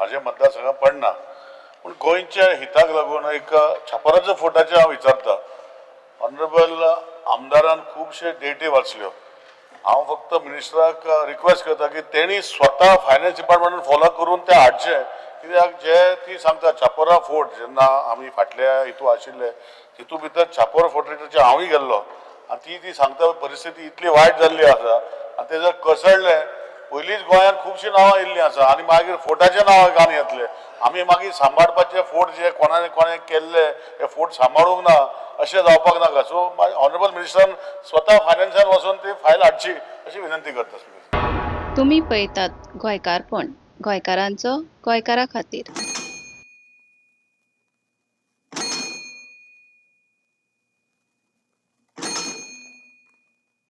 म्हाज्या मतदारसंघात पडना, पूण गोंयच्या हिताक लागून एक छापोराच्या फोर्टाचें हांव विचारता. ऑनरेबल आमदारान खुबशे डेटी वाचल्यो. हांव फक्त मिनिस्टराक रिक्वेस्ट करता की तेणी स्वता फायनान्स डिपार्टमेंटान फॉलो करून ते हाडचे, कित्याक जे ती सांगता चापोरा फोर्ट, जेन्ना आमी फाटल्या हितू आशिल्ले तितू भितर चापोरा फोर्टाचेर हांवूय गेल्लो आनी ती ती सांगता परिस्थिती इतली वायट जाल्ली आसा आनी ते जर कोसळ्ळें, पयलींच गोंयांत खुबशीं नांवां येयल्लीं आसा आनी मागीर फोर्टाचें नांव गावन येतलें. आमी मागीर सांबाळपाचे फोर्ट जे कोणाने कोणें केल्ले हे फोर्ट सांबाळूंक ना अशें जावपाक नाका. सो ऑनरेबल मिनिस्टरान स्वता फायनान्सान वचून ती फायल हाडची अशी विनंती करता, स्पीकर. तुमी पळयतात गोंयकारपण, गोंयकारांचो गोंयकारा खातीर.